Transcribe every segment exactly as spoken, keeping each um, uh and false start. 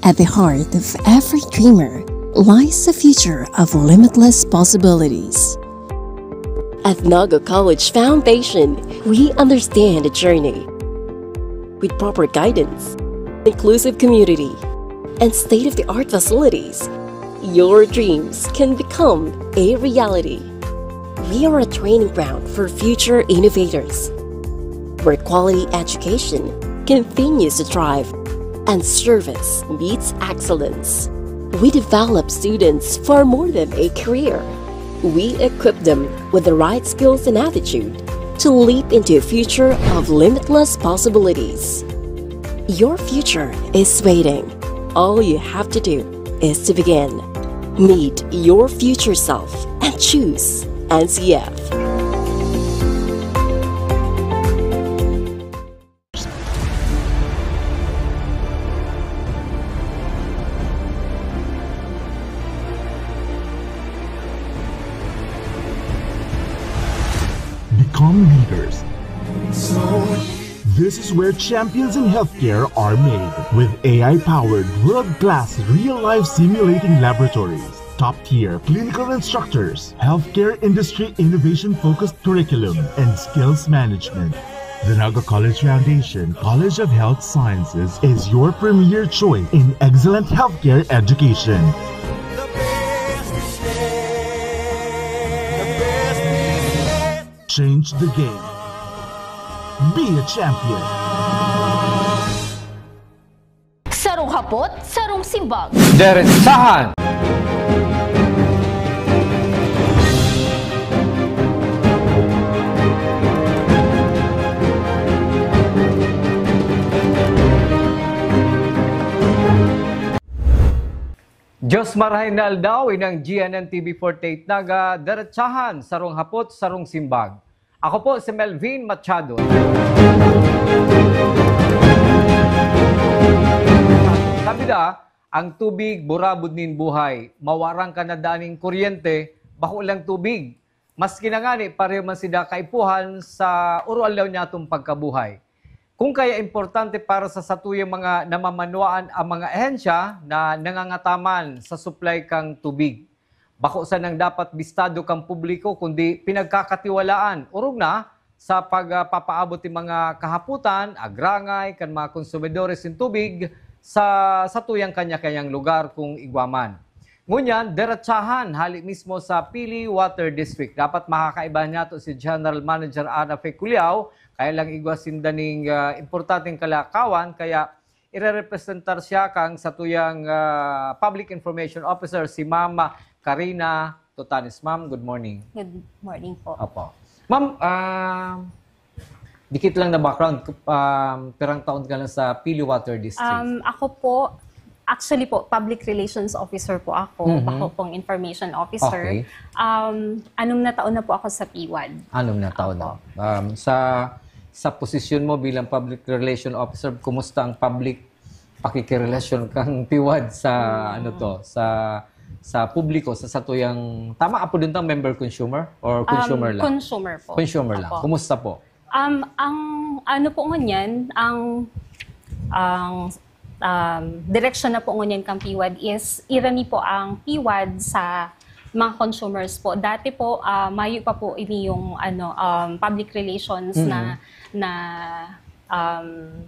At the heart of every dreamer lies a future of limitless possibilities. At Naga College Foundation, we understand the journey. With proper guidance, inclusive community, and state-of-the-art facilities, your dreams can become a reality. We are a training ground for future innovators, where quality education continues to thrive and service meets excellence. We develop students for more than a career. We equip them with the right skills and attitude to leap into a future of limitless possibilities. Your future is waiting. All you have to do is to begin. Meet your future self and choose N C F. Become leaders. This is where champions in healthcare are made with A I-powered world-class real-life simulating laboratories, top-tier clinical instructors, healthcare industry innovation-focused curriculum, and skills management. The Naga College Foundation College of Health Sciences is your premier choice in excellent healthcare education. Change the game. Be a champion. Sarong hapot, sarong simbag. Derechahan! Diyos marahay na aldaw, inang G N N T V forty-eight Naga, derechahan, sarong hapot, sarong simbag. Ako po si Melvin Machado. Sabi da, ang tubig burabod nin buhay. Mawarang ka na daning kuryente, bako lang tubig. Maski na ngani, pareho man sida kaipuhan sa uro-aldaw niyatong pagkabuhay. Kung kaya importante para sa satuyang mga namamanwaan ang mga ahensya na nangangataman sa supply kang tubig. Bako sanang dapat bistado kan publiko, kundi pinagkakatiwalaan, orog na sa pagpapaabot nin mga kahapotan, agrangay, kan mga konsumidores nin tubig sa satuyang kanya-kanyang lugar kung igwa man. Ngunyan, deretsahan hali mismo sa Pili Water District. Dapat makakaiba niyato si General Manager Ana Fe Culiao, kaya lang igwa sinda ning ah, importanteng kalakawan, kaya irerepresentar siya kang satuyang ah, Public Information Officer, si Ma'am Karina Totanes. Ma'am, good morning. Good morning po. Opo. Ma'am, ah, dikit lang na background, um, pirang taon ka na sa Pili Water District? Um, ako po, actually po, public relations officer po ako. Mhm. Bako pong information officer. Okay. Um, anom na taon na po ako sa PIWAD. Anom na taon na. Opo. Um, sa sa posisyon mo bilang public relation officer, kumusta ang public pakikirelasyon kang PIWAD sa Hmm. ano to, sa sa publiko, sa satuyang, tama apo dun tang member consumer or consumer Um, lang? Consumer po. Consumer lang. Opo. Kumusta po? Um, ang ano po ngunyan, ang ang um, direksyon na po ngunyan kang PIWAD is irani po ang PIWAD sa mga consumers po. Dati po, ah, mayo pa po ini yung ano, um, public relations na na um,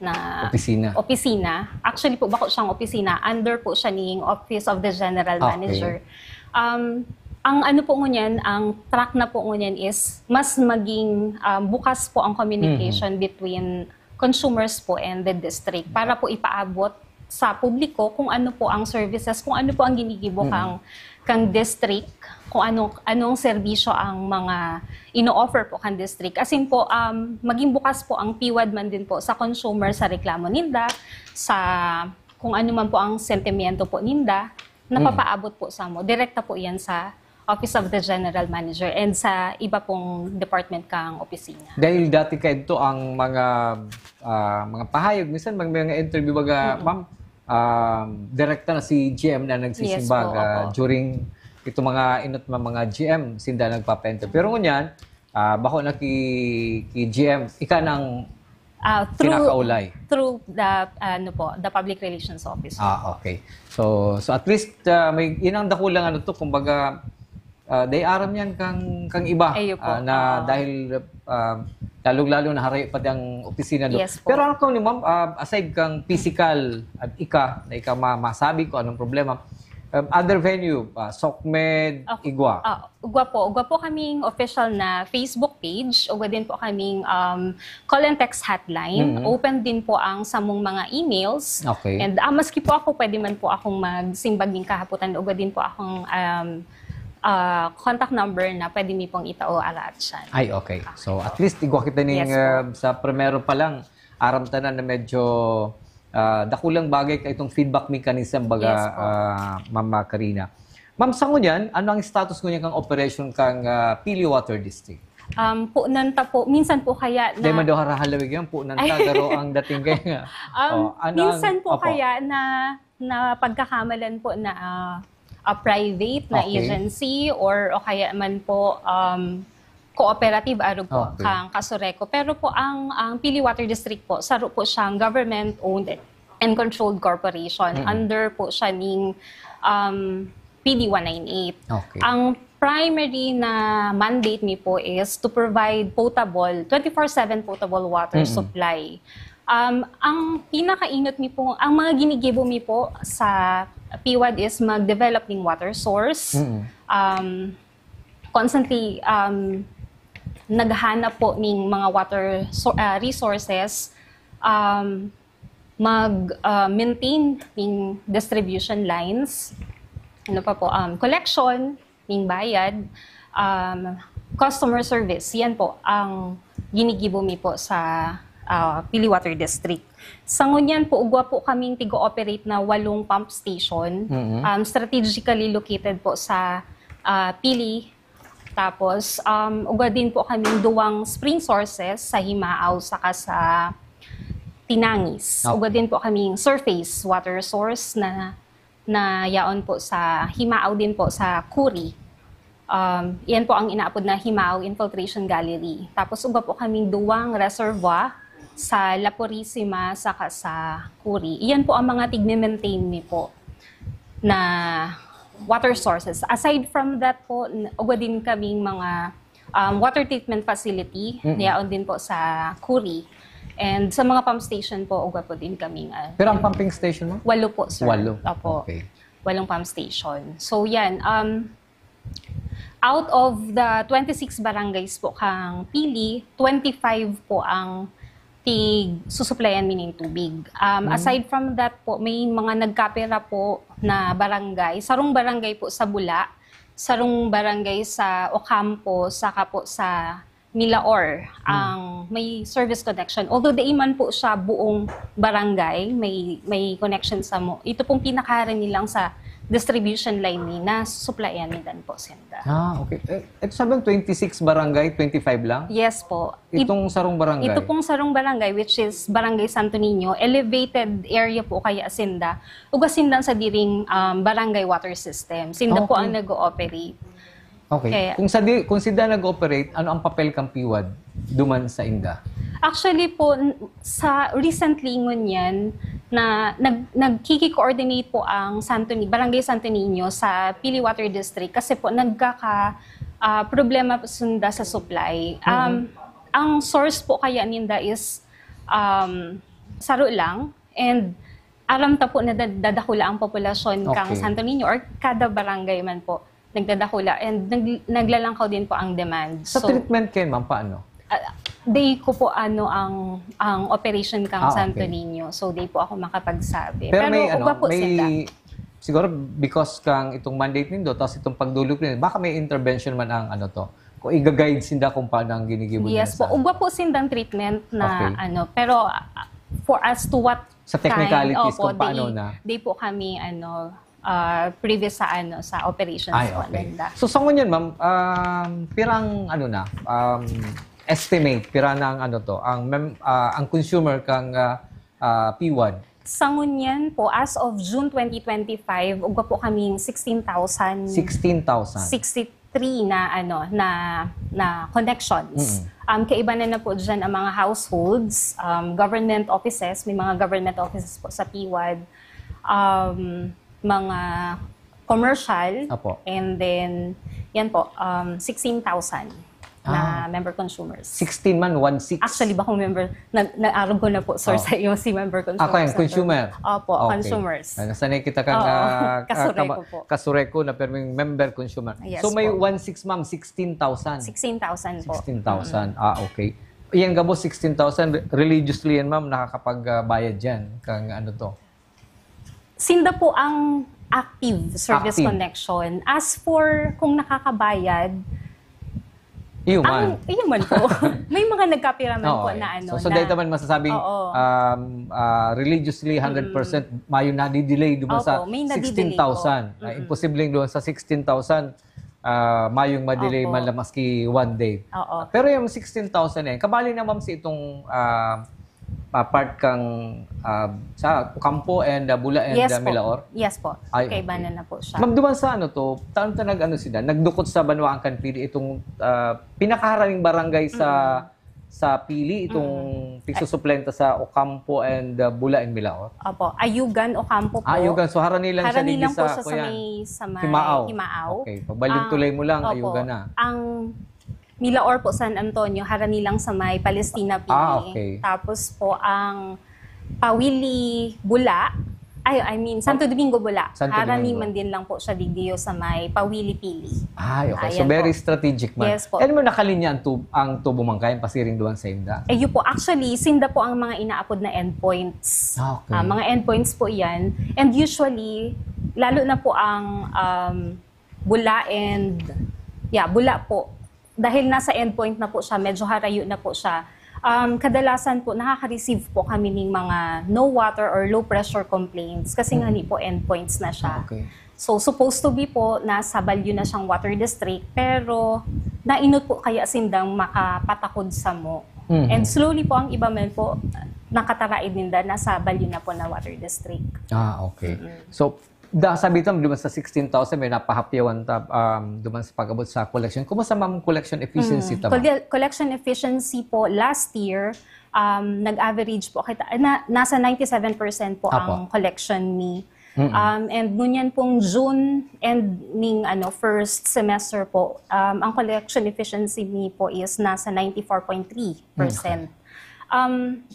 na Opisina. opisina. Actually po, bako siyang opisina. Under po siya ning Office of the General Okay. Manager. Um, ang ano po ngunyan, ang track na po ngunyan is mas maging um, bukas po ang communication between consumers po and the district para po ipaabot sa publiko kung ano po ang services, kung ano po ang ginigibo Mm. kang kang district, kung anong anong serbisyo ang mga ino-offer po kang district. As in po, um, maging bukas po ang PIWAD man din po sa consumer, sa reklamo ninda, sa kung ano man po ang sentimiento po ninda, napapaabot po sa mo. Direkta po yan sa Office of the General Manager and sa iba pong department kang opisina. Dahil dati kaidto ang mga ah, mga pahayag, minsan mag mga interview baga, ma'am, um, direkta na si G M na Yes nagsisimbaga po, opo. during itong mga inot mga, mga G M, sinda nagpapa-interview. Pero ngunyan, ah, bako na ki, ki G M, ika nang Ah, through, Kinakaulay. through the, ano po, the public relations office. Ah, okay. So, so at least, ah, may, yun ang dakulang ano to, kumbaga, ah, day aram yan kang, kang iba Ayun po. ah, na Ah. dahil ah, lalong-lalo na hari pati ang opisina do. Yes po. Pero ano ka ni ma'am, ah, aside kang physical at ika, na ika ma- masabi ko anong problema, um, other venue, ah, SOCMED, Okay. igwa. Ah, ugwa po. Ugwa po kaming official na Facebook page. Ugwa din po kaming um, call and text hotline. Mm-hmm. Open din po ang samong mga emails. Okay. And ah, maski po ako, pwede man po akong magsimbag ning kahapotan. Ugwa din po akong um, ah, contact number na pwede mi pong itao arat siya. Ay, okay. So, at least igwa kita ning Yes po. ah, sa primero pa lang, aram tanan na medyo ah, dakulang bagay ka itong feedback mechanism baga, Yes po. ah, Ma'am Karina. Ma'am, sa ngunyan, ano ang status ngunyan kang operation kang ah, Pili Water District? Um, punan ta po, minsan po kaya Dahil man na... daw harahalawig yan, punan ta, garo ang dating kaya nga. Um, Oh, ano ang- minsan po Opo. kaya na, na pagkakamalan po na ah, a private na Okay. agency or o kaya man po um, cooperative arog po Okay. kang Casureco. Pero po ang ang Pili Water District po, saro po siyang government-owned and controlled corporation. Mm-mm. Under po siya ning um, P D one nine eight. Okay. Ang primary na mandate mi po is to provide potable, twenty-four seven potable water Mm-mm. supply. Um, ang pinakainot mi po, ang mga ginigibo mi po sa PWAD is mag-develop ning water source. Mm-mm. Um, constantly um, naghanap po ning mga water so, ah, resources, um, mag ah, maintain ning distribution lines, ano pa po, um, collection ning bayad, um, customer service. Yan po ang ginigibo mi po sa ah, Pili Water District. Sa ngunyan po, ugwa po kaming tigo-operate na walong pump station, Mhm. um, strategically located po sa ah, Pili. Tapos, um, ugwa din po kaming duwang spring sources sa Himao saka sa Tinangis. Okay. Ugwa din po kaming surface water source na, na yaon po sa Himao din po sa Kuri. Um, yan po ang inaapod na Himao Infiltration Gallery. Tapos ugwa po kaming duwang reservoir sa La Purisima saka sa Kuri. Iyan po ang mga tigme-maintain mi po na water sources. Aside from that po, n- ugwa din kaming mga um, water treatment facility, Mm-mm. yaon din po sa Kuri. And sa mga pump station po, ugwa po din kaming ah, Pero ang pumping station mo? Walo po, sir. Walo. Opo. Okay. Walong pump station. So yan, um, out of the twenty-six barangays po kang Pili, twenty-five po ang tig susuplayan mi ning tubig. Um, Hmm. Aside from that po, may mga nagkapira po na barangay. Sarong barangay po sa Bula, sarong barangay sa Ocampo, saka po sa Milaor Hmm. ang may service connection. Although di man po siya buong barangay, may may connection sa mo. Ito pong pinakahari nilang sa distribution line ni na susuplayan mi dan po sinda. Ah, okay. Eh, ito sabi ng twenty-six barangay, twenty-five lang? Yes po. Ip- Itong sarong barangay? Ito pong sarong barangay, which is Barangay Santo Niño, elevated area po kaya sinda. Ugwa sinda sa diring um, barangay water system. Sinda po Okay. ang nag-ooperate. Okay. Kaya- Kung sa di, kung sila nag-operate, ano ang papel kang PWAD duman sa inda? Actually po, n- sa recently ngunyan na nag, nagkiki-coordinate po ang Santo Ni, Barangay Santo Niño sa Pili Water District kasi po nagkaka ah, problema po sinda sa supply. Um, Ang source po kaya ninda is um, saro lang and aram ta po na dad- dadakula ang populasyon kang Okay. Santo Niño or kada barangay man po nagdadakula and nag, naglalangkaw din po ang demand. Sa So, treatment kayo, ma'am, paano? ah, day ko po ano ang ang operation kang Ah, okay. Santo Niño. So day po ako makapagsabi. Pero, may ano, ugwa po may sila. Siguro because kang itong mandate nindo, tapos itong pagdulog nindo, baka may intervention man ang ano to. Kung iga-guide sinda kung paano ang ginigibo nila Yes po. sa- Ugwa po sindang treatment na Okay. ano, pero ah, for as to what Sa technicalities kind, opo, kung paano di, na. Di po kami ano, ah, previous sa ano sa operations Ay, po okay. ninda. So, sa ngunyan, ma'am, um, pirang ano na, um, estimate, pira na ang ano to, ang mem, ah, ang consumer kang ah, ah, PWAD? Sa ngunyan po, as of June twenty twenty-five, ugwa po kaming sixteen thousand, Sixteen thousand. sixty, three na ano na na connections. Um, kaibanan na po dyan ang mga households, um, government offices, may mga government offices po sa P W A D, um, mga commercial, Apo. And then, yan po, um, sixteen thousand na member consumers. Sixteen man, one six. Actually, bako member, nag, nag-arog ko na po, sir, sa iyo si member consumers. Ako yung consumer. Opo, Okay. consumers. Ah, nasanay kita kang Oo. ah, ah, Kasureko kama- po. Kasureko na pero yung member consumer. Yes So may po. one six, ma'am, sixteen thousand. Sixteen thousand po. Sixteen thousand. Ah, okay. Yan gabo, sixteen thousand, re- religiously yan, ma'am, nakakapagbayad yan. Kang ano to? Sinda po ang active service Active. Connection. As for kung nakakabayad, Iyo ang, man. iyo man po. May mga nagkapira man Oo, po eh. na ano. So, so dahil naman masasabing Oo. um, ah, religiously, hundred percent, mayo nadidelay duman Opo, sa may nadidelay sixteen thousand. Po. Ah, imposibleng duman sa sixteen thousand, ah, mayong madelay Opo. man lang maski one day. Oo. Pero yung sixteen thousand eh, kabali na, ma'am, si itong ah, ah, part kang ah, sa Ocampo and ah, Bula and Yes ah, po. Milaor? Yes po. Ay, okay. Kaibanan na po siya. Ma'am, duman sa ano to, taon ta nag-ano sila, nagdukot sa Banwaan kan Pili itong ah, pinakaharaming barangay sa sa Pili, itong pigsusuplenta sa Ocampo and uh, Bula and Milaor? Opo, Ayugan, Ocampo po. Ah, Ayugan. So, harani lang siya Harani digdi lang po sa, siya sa kuya, may, sa may Himao. Himao. Okay. Pagbalik Ang- tulay mo lang, Opo. Ayugan na. Ang Milaor po, San Antonio, harani lang sa may Palestina Pili. Ah, okay. Tapos po, ang Pawili, Bula, ay, I mean, Santo Domingo, Bula. Santo Harani Domingo. Man din lang po siya digdiyo sa may Pawili Pili. Ay, okay. Ayan So, very po. Strategic man. Yes po. Ano mo, nakalinyahan tub, ang tubo man kayo, pasiring duman sa inda? Eh, yun po. Actually, sinda po ang mga inaapod na endpoints. Okay. Ah, mga endpoints po yan. And usually, lalo na po ang um, Bula and, yeah, Bula po. Dahil nasa endpoint na po siya, medyo harayo na po siya. Um, kadalasan po, nakaka-receive po kami ng mga no water or low pressure complaints kasi nga ni po endpoints na siya. Okay. So, supposed to be po, nasa Balyo na siyang water district, pero nainot po kaya sindang makapatakod sa mo. Mhm. And slowly po, ang iba man po, nakataraid ninda, nasa Balyo na po na water district. Ah, okay. So, da, sabi ito, duman sa sixteen thousand, may napahapyawan ta, um, duman sa pag-abot sa collection. Kumusta, ma'am, collection efficiency ta, ma'am? Colle- collection efficiency po, last year, um, nag-average po kita, na, nasa ninety-seven percent po Apo. Ang collection ni. Um, and ngunyan pong June and ning ano, first semester po, um, ang collection efficiency ni po is nasa ninety-four point three percent. Um,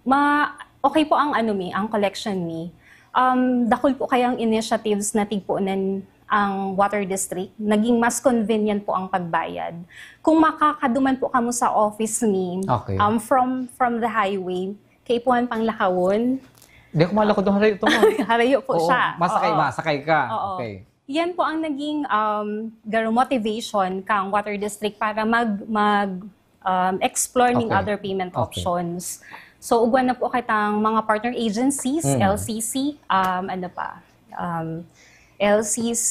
ma okay po ang ano mi, ang collection mi. Um, dakul po kayang initiatives na tigponan ang Water District. Naging mas convenient po ang pagbayad. Kung makakaduman po kamo sa office mi, Okay. um, from from the highway, kaipuhan pang lakawon, Di ako malakod ng harayo ito, ma'am. Harayo po Oo, siya. Masakay, Oo. masakay ka. Oo. Okay. Yan po ang naging um, garo motivation kang Water District para mag mag um, explore ning Okay. Other payment Okay. Options. So ugwan na po kitang mga partner agencies, Mm. L C C, um, ano pa, um, L C C,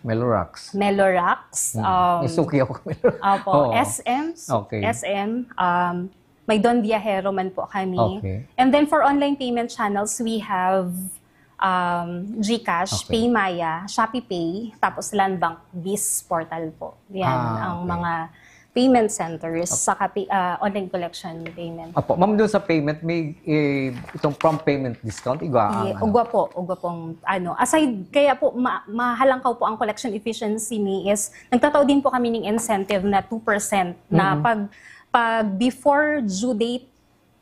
Melorax. Melorax, Mm. um, May suki ako kang Melorax. Opo, Oo. S M, Okay. S M, um, may Don Viajero man po kami. Okay. And then for online payment channels, we have um, GCash, Okay. PayMaya, ShopeePay, tapos Land Bank Biz Portal po. Yan Ah, ang okay. Mga payment centers sa kapi, ah, online collection payment. Apo, ma'am, doon sa payment, may eh, itong prompt payment discount, igwa ang Ye- ano? Ugwa po, ugwa pong ano. Aside, kaya po ma- mahalangkaw po ang collection efficiency ni is nagtatao din po kami ng incentive na two percent na pag pag before due date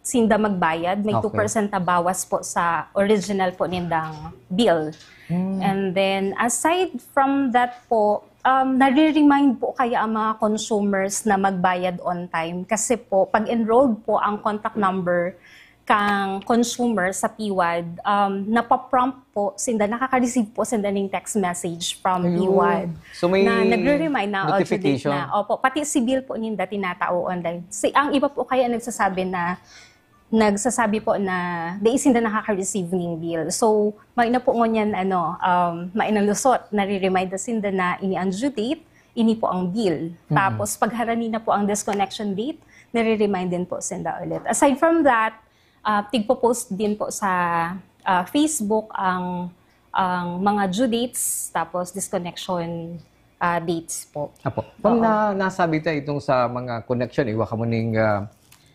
sinda magbayad, may Okay. two percent na bawas po sa original po nindang bill. Hmm. And then aside from that po, um, nare-remind po kaya ang mga consumers na magbayad on time kasi po pag enrolled po ang contact number kang consumer sa P W A D, um, napaprompt po sinda, nakaka-receive po sinda ng text message from Ayun. P W A D So, may na nagre-remind na o due date notification. Na. Opo, pati si bill po ninda tinatao online. Si, ang iba po kaya nagsasabi na nagsasabi po na di sinda nakaka-receive ng bill. So, may na po ngunyan, ano, um, may na lusot, nare-remind na sinda na ini ang due date, ini po ang bill. Tapos, pag harani na po ang disconnection date, nare-remind din po sinda ulit. Aside from that, uh, tigpo-post din po sa uh, Facebook ang ang mga due dates, tapos disconnection ah, dates po. Apo. Ma'am, Oo. na, nasabi ta itong sa mga connection, igwa kamo ning ah,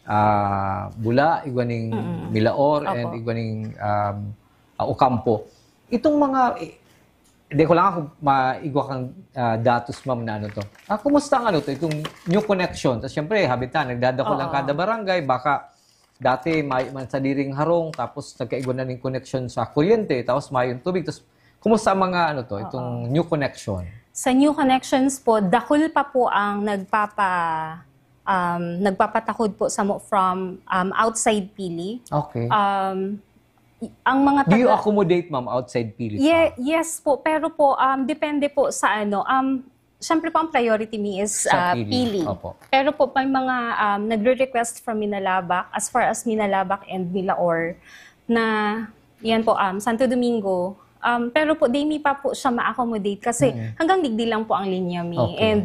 ah, Bula, igwa ning Mm-mm. Milaor, Apo. and igwa ning um, ah, Ocampo. Itong mga, eh, hindi ko lang ako maigwa kang ah, datos, ma'am, na ano to. Ah, kumusta ang ano to, itong new connection? Tapos syempre, habitan, nagdadako lang Oo. kada barangay, baka dati may man sa diring harong, tapos nagkaigwa na ning connection sa kuryente, tapos mayong tubig. Tapos kumusta ang mga ano to, itong new connection? Sa new connections po, dakul pa po ang nagpapa um, nagpapatakod po sa mo from um, outside Pili. Okay. Um, y- ang mga Do you taga- accommodate, ma'am, outside Pili? Ye- yes po, pero po um, depende po sa ano. Um, Siyempre po, ang priority me is Sa ah, Pili. Pili. Opo. Pero po, may mga um, nagre-request from Minalabac, as far as Minalabac and Milaor, na yan po, um, Santo Domingo. Um, pero po, di mi pa po siya ma-accommodate kasi Mm. hanggang digdi lang po ang linya mi. Okay. And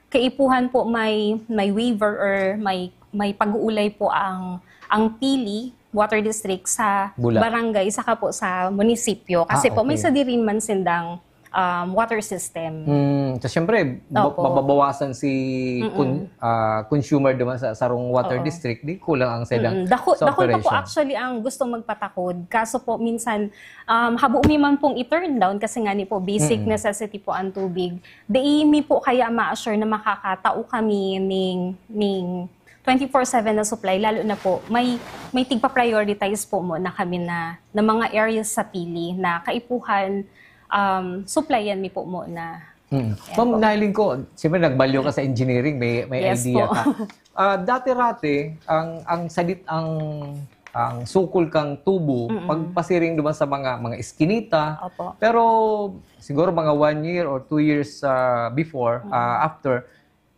kaipuhan po may may waiver or may may pag-uulay po ang ang Pili Water District sa Bula. barangay saka po sa munisipyo. Kasi Ah, po, may okay. sadiri man sindang um, water system. Hmm, so syempre, ba- Opo. mababawasan si Mm-mm. con- ah, consumer naman sa sarong water Oo. district, di kulang ang sedang Mm, dako, sa dakul pa po operation. Actually ang gusto magpatakod. Kaso po minsan, um, habo mi man pong i-turn down kasi nga ni po basic Mm. necessity po ang tubig. Di mi po kaya ma-assure na makakatao kami ning, ning twenty-four seven na supply, lalo na po may may tigpa-prioritize po muna kami na, na mga areas sa Pili na kaipuhan, um, supplyan mi po muna. Mm. Ayan Ma'am, po. Nahiling ko, siyempre nagbalyo ka sa engineering, may, may Yes idea po. ka. Ah, dati-rati, ang, ang sadit, ang, ang sukol kang tubo, Mm-mm. pagpasiring naman sa mga, mga iskinita. Opo. Pero siguro mga one year or two years ah, before, ah, after,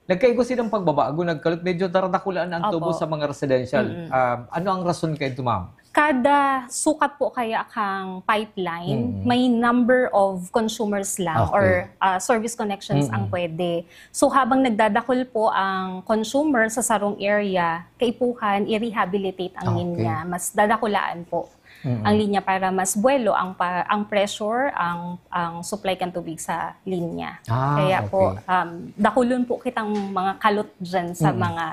nagkaigo silang pagbabago, nagkalot, medyo daradakulaan ang Opo. tubo sa mga residential. Mm-mm. Ah, ano ang rason kayo, ma'am? Kada sukat po kaya kang pipeline, Mm. may number of consumers lang Okay. or ah, service connections ang Mm. pwede. So habang nagdadakul po ang consumer sa sarong area, kaipuhan i-rehabilitate ang Okay. linya. Mas dadakulaan po Mm. ang linya para mas buwelo ang pa, ang pressure, ang ang supply kan tubig sa linya. Ah, Kaya po okay. um, dakulon po kitang mga kalot dyan sa Mm. mga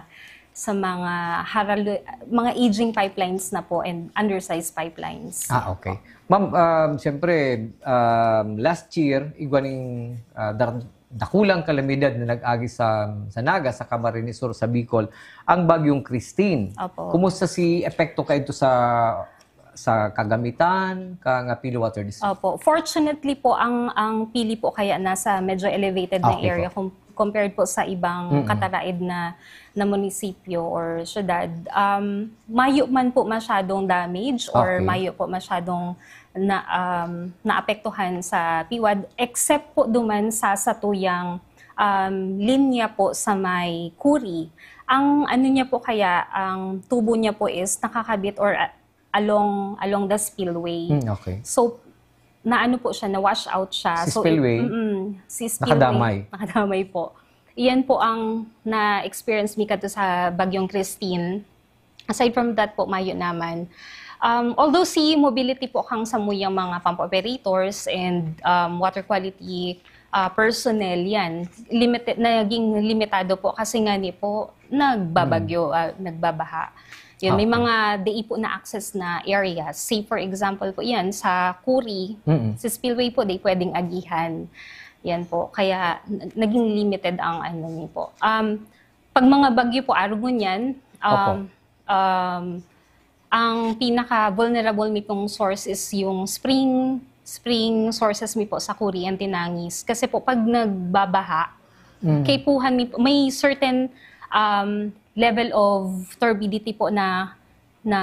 sa mga haralo, mga aging pipelines na po and undersized pipelines. Ah, okay. Ma'am, um, siyempre, um, last year, igwa ning ah, dar- dakulang kalamidad na nag-agi sa, sa Naga, sa Camarines Sur, sa Bicol, ang Bagyong Christine. Opo. Kumusta si epekto kayo sa sa kagamitan, kang Pili Water District? Opo. Fortunately po, ang ang Pili po kaya nasa medyo elevated na Okay po. area com- compared po sa ibang Mm-mm. kataraid na na munisipyo or syudad. Um, mayo man po masyadong damage or Okay. mayo po masyadong na um, naapektuhan sa PWAD, except po duman sa satuyang um, linya po sa may Kuri. Ang ano niya po kaya, ang tubo niya po is nakakabit or uh, along along the spillway. Hmm, okay. So, naano po siya, na-wash out siya. Si So, spillway? Mm-mm. Si spillway. Nakadamay. Nakadamay po. Iyan po ang na-experience mi kadto sa Bagyong Christine. Aside from that po, mayo naman. Um, although si mobility po kang samuyang mga pump operators and um, water quality uh, personnel, yan, limited, naging limitado po kasi nga ni po, nagbabagyo, ah, nagbabaha. Yun, may Okay. mga di po na-access na areas. Say, for example po, yan, sa Kuri, Mm-mm. sa spillway po, di pwedeng agihan. Yan po. Kaya n- naging limited ang ano niyo po. Um, pag mga bagyo po, arog ngunyan, Opo. um, um, ang pinaka-vulnerable mi pong source is yung spring spring sources mi po sa Kuri and Tinangis. Kasi po, pag nagbabaha, Mm. kaipuhan mi po, may certain um, level of turbidity po na na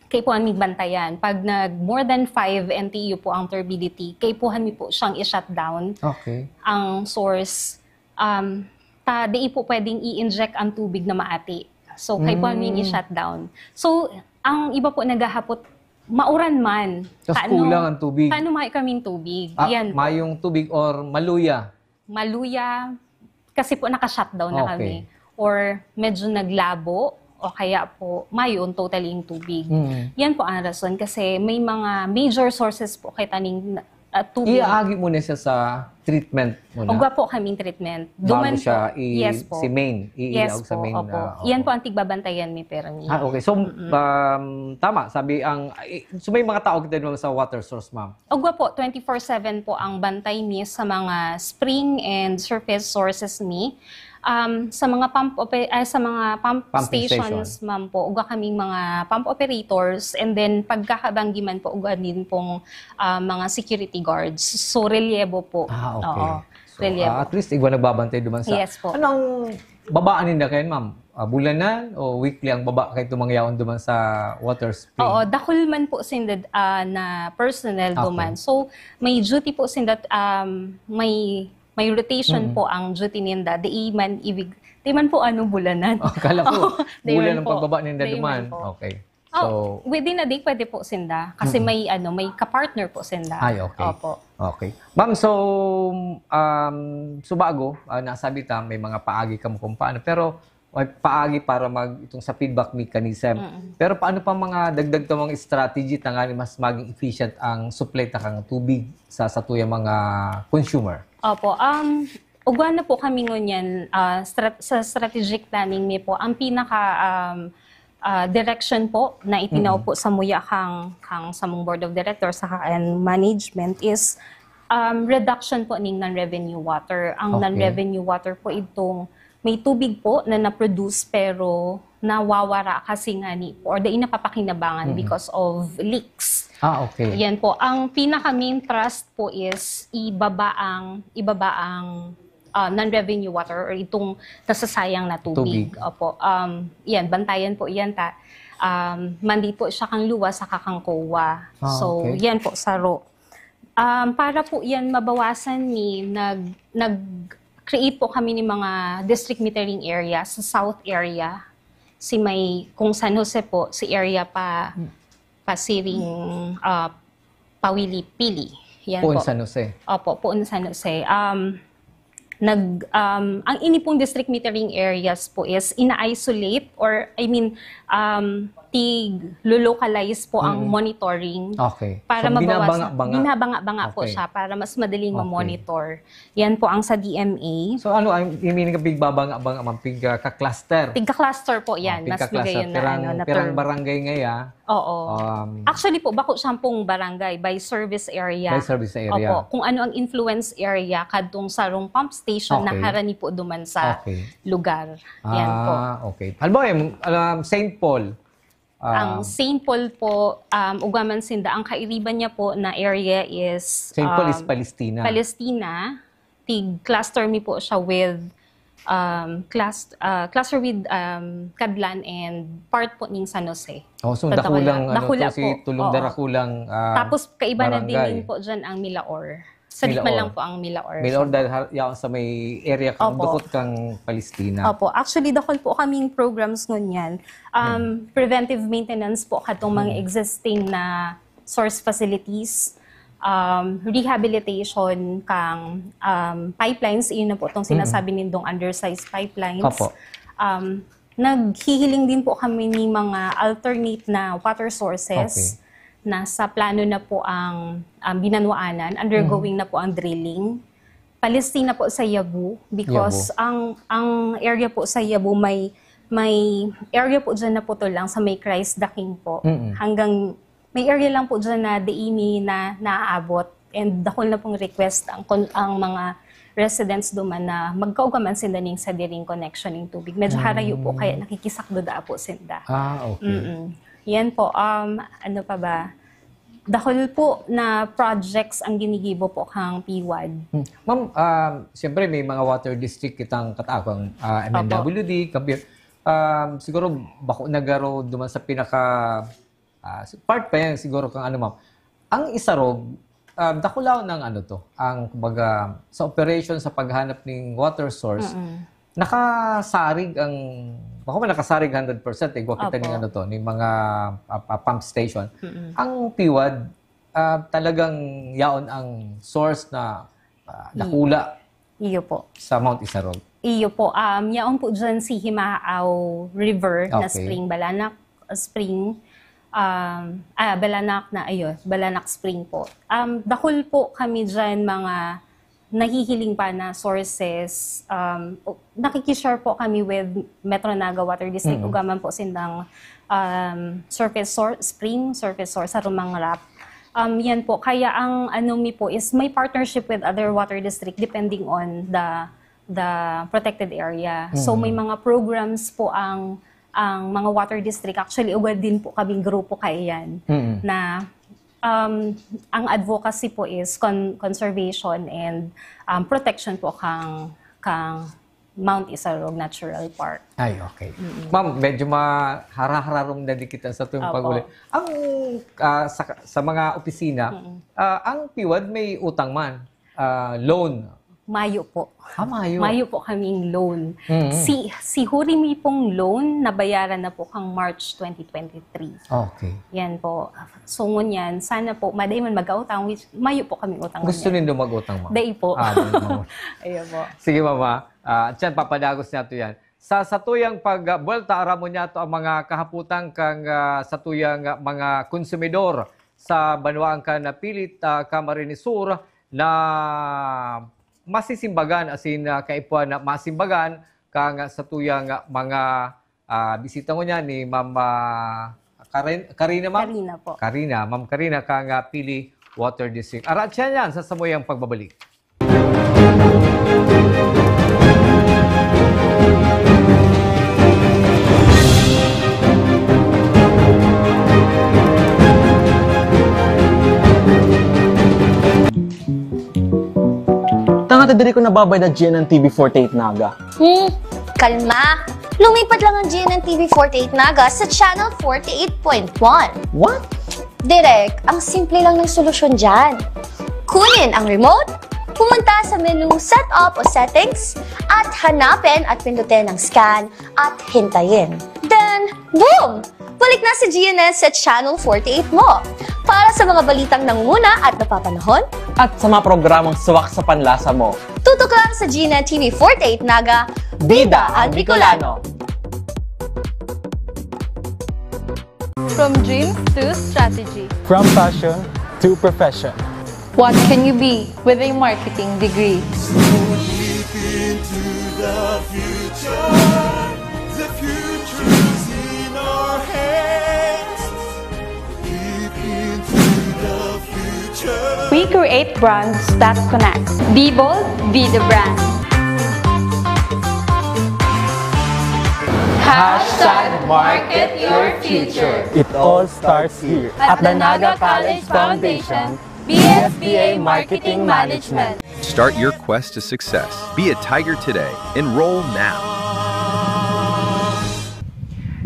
kaipuhan mi bantayan. Pag nag more than five N T U po ang turbidity, kaipuhan mi po siyang i-shutdown Okay. ang source. Um, ta, di po pwedeng i-inject ang tubig na maati. So, kaipuhan mi Mm. i-shutdown. So, ang iba po naghahapot, mauran man. Tapos kulang ang tubig. Paano may kaming tubig? Ah, Yan po. Mayong tubig or maluya? Maluya, kasi po naka-shutdown na Okay. kami. Or medyo naglabo, o kaya po, mayong totally yung tubig. Mm. Yan po ang rason kasi may mga major sources po kay taning ah, tubig. Iaagi mo na siya sa treatment mo na? Ugwa po kaming treatment. Bago Duman siya po. i- Yes po. si main, iilaog Yes sa po, main. Opo. Ah, Yan oo. Po ang tigbabantayan mi, pero mi. Ah, okay. So, um, tama. Sabi ang, eh, so may mga tao kita naman sa water source, ma'am. Ugwa po, twenty-four seven po ang bantay mi sa mga spring and surface sources mi. Um, sa mga pump oper- ay, sa mga pump Pumping stations, ma'am po, ugwa kaming mga pump operators, and then pagkakabanggi man po, ugwa din pong ah, mga security guards. So, relyebo po. Ah, okay. Oo. So, Relyebo. ah, at least, igwa nagbabantay duman sa... Yes po. Anong babaan ninda kayan, ma'am? Ah, bulanan o weekly ang baba kay itong mga yaon duman sa water spring? Oo, dakul man po sinda ah, na personnel Okay. duman. So, may duty po sinda, um, may may rotation Mm-mm. po ang duty ninda. Di man ibig, di man po ano bulanan. Oh, kala ko, Oo, di bulan man ang po. pagbaba ninda Di duman. man po. Okay. Oh, So, within a day pwede po sinda kasi Mm-mm. may ano, may ka-partner po sinda. Ay, okay. Opo. Okay. Ma'am, so, um, so bago, ah, nasabi ta, may mga paagi kamo kung paano. Pero, may paagi para mag, itong sa feedback mechanism. Mm-mm. Pero paano pa mga dagdag ta mga strategy tanganing mas maging efficient ang supply ta kang tubig sa satuyang mga consumer? Opo. Um, ugwa na po kami ngunyan ah, strat- sa strategic planning mi po. Ang pinaka um, ah, direction po na itinaw Mm. po sa muya kang, kang samong board of directors saka and management is um, reduction po ning non-revenue water. Ang Okay. Non-revenue water po itong may tubig po na na-produce pero nawawara kasi nga ni po or dai napapakinabangan Mm. because of leaks. Ah, okay. Yan po. Ang pinaka main thrust po is ibaba ang ibaba ang ah, non-revenue water or itong nasasayang na tubig. Tubig. Opo. Um, yan, bantayan po yan. Ta, um, mandi po siya kang luwa sa kakang kowa. Ah, So, okay. Yan po, saro. Um, para po yan mabawasan ni, nag, nag-create po kami ni mga district metering area sa south area. Si may, kung San Jose po, si area pa, pasiring uh, pawili-pili. Yan Poon po. San Jose. Opo, Poon San Jose. Um, nag, um, ang ini pong district metering areas po is ina-isolate or, I mean, um, tig-localize po ang Mm. monitoring Okay. para So, mabawasan. binabanga-banga. Binabanga-banga po Okay. siya para mas madaling Okay. ma-monitor. Yan po ang sa D M A. So ano, I mean, nagbibabanga-banga man, pigka-cluster? Pigka-cluster po yan. Oh, Mas pigka-cluster. magayon na Pirang, ano, na pirang term. Barangay ngaya? Oo. Um, Actually po, bako siyang pong barangay by service area. By service area. Opo. Kung ano ang influence area kadtong sarong pump station na Okay. harani po duman sa Okay. lugar. Yan po. Ah, okay. Halimbawa, yung, um, Saint Paul. Um, Ang Saint Paul po, um, ugwa man sinda, ang kairiban niya po na area is Saint Paul is um, Palestina. Palestina. Tig-cluster mi po siya with um, class, uh, cluster with um, Cadlan and part po ning San Jose. Oh, so Pagka dakulang, wala. Ano Dakula to, si po. Tulong Oo. Darakulang ah, Tapos kaiba na din barangay. Din po dyan ang Milaor. Sa Milaor. Gitna lang po ang Milaor. Milaor dahil ha- yaon sa may area kang Opo. dukot kang Palestina. Opo. Actually, dakul po kaming programs ngunyan. Um, Hmm. Preventive maintenance po katong mga existing na source facilities, um, rehabilitation kang um, pipelines, iyon na po itong sinasabi nindong undersized pipelines. Opo. Um, naghihiling din po kami ni mga alternate na water sources Okay. na sa plano na po ang um, binanwaanan, undergoing na po ang drilling. Palestina po sa Yabu because Yabu. ang ang area po sa Yabu may may area po diyan na putol lang sa may Christ the King po. Mm-mm. Hanggang may area lang po diyan na diini na naaabot. And dakul na pong request ang kon- ang mga residents duman na magkaugaman sinda ning sa diring connection ng tubig. Medyo harayo po kaya nakikisakdo da po sinda. Ah, okay. Mm-mm. Yan po. Um, ano pa ba? Dakul po na projects ang ginigibo po kang PWAD. Hmm. Ma'am, um, siyempre may mga water district kitang kataakang ah, M N W D, Kabir. Um, siguro bako nagaro duman sa pinaka ah, part pa yan siguro kang ano, ma'am. Ang Isarog, um, dakulaw ng ano to, ang kumbaga sa operation sa paghanap ng water source, nakasarig ang, bako man nakasarig hundred percent eh, gwa kita Opo. Ng ano to, ng mga ah, ah, pump station. Ang PWAD, ah, talagang yaon ang source na ah, dakula Iyo po. sa Mount Isarog. Iyo po. Um, yaon po dyan si Himaaw River na Okay. spring, Balanak Spring. um, ah, Balanak na, ayun, Balanak Spring po. Um, dakul po kami dyan mga nahihiling pa na sources. Um, o- nakikishare po kami with Metro Naga Water District, Mm. ugaman po sindang um, surface source, spring surface source sa Rumangrap. Um, yan po. Kaya ang ano mi po is may partnership with other water district depending on the the protected area. So may mga programs po ang ang mga water district. Actually, ugal din po kaming grupo kaiyan Mm. na um, ang advocacy po is con- conservation and um, protection po kang kang Mount Isarog Natural Park. Ay, okay. Ma'am, medyo mahara-hararong na di kita sa tuwing Opo. pag-uli. Ang ah, sa, sa mga opisina, ah, ang PIWAD may utang man, ah, loan. Mayo po. Ah, mayo. Mayo po kaming loan. Mm. Si si Hurimi pong loan nabayaran na po kang March twenty twenty-three. Okay. Yan po. So ngunyan, sana po, maday man mag-utang, which mayo po kaming utang. Gusto ngunyan. Nindo mag-utang, ma'am? Dai po. Ah, dai, ma'am. Ayun po. Sige, mama. Ah, tiyan, papadagos niya to yan. Sa satuyang pagbuwelta, aram mo niya to ang mga kahaputan kang ah, satuyang ah, mga konsumidor sa banwaan kan Pili, ah, Camarines Sur na masisimbagan, asin ah, kaipuhan na masimbagan kang ah, satuyang ah, mga ah, bisita ngunyan ni Ma'am ah, Karen, Karina, ma'am? Karina po. Karina, Ma'am Karina, kang ah, Pili Water District. Arat siya niyan sa samuyang pagbabalik. Tanga ta diri ko nababayad na G N N T V forty-eight Naga. Hmm, kalma. Lumipat lang ang G N N T V forty-eight Naga sa Channel forty-eight point one. What? Direk, ang simple lang ng solusyon dyan. Kunin ang remote, pumunta sa menu Setup o Settings, at hanapin at pindutin ang scan at hintayin. Then, boom! Balik na si G N N sa Channel forty-eight mo. Para sa mga balitang nangunguna at napapanahon, At sa mga programang suwak sa panlasa mo. Tutok lang sa G N N T V forty-eight Naga, Bida ang Bicolano. From dreams to strategy. From passion to profession. What can you be with a marketing degree? Leap into the future. The future's in our hands. Leap into the future. We create brands that connect. Be bold, be the brand. Hashtag market your future. It all starts here. At the Naga College Foundation, B S B A Marketing Management. Start your quest to success. Be a Tiger today. Enroll now.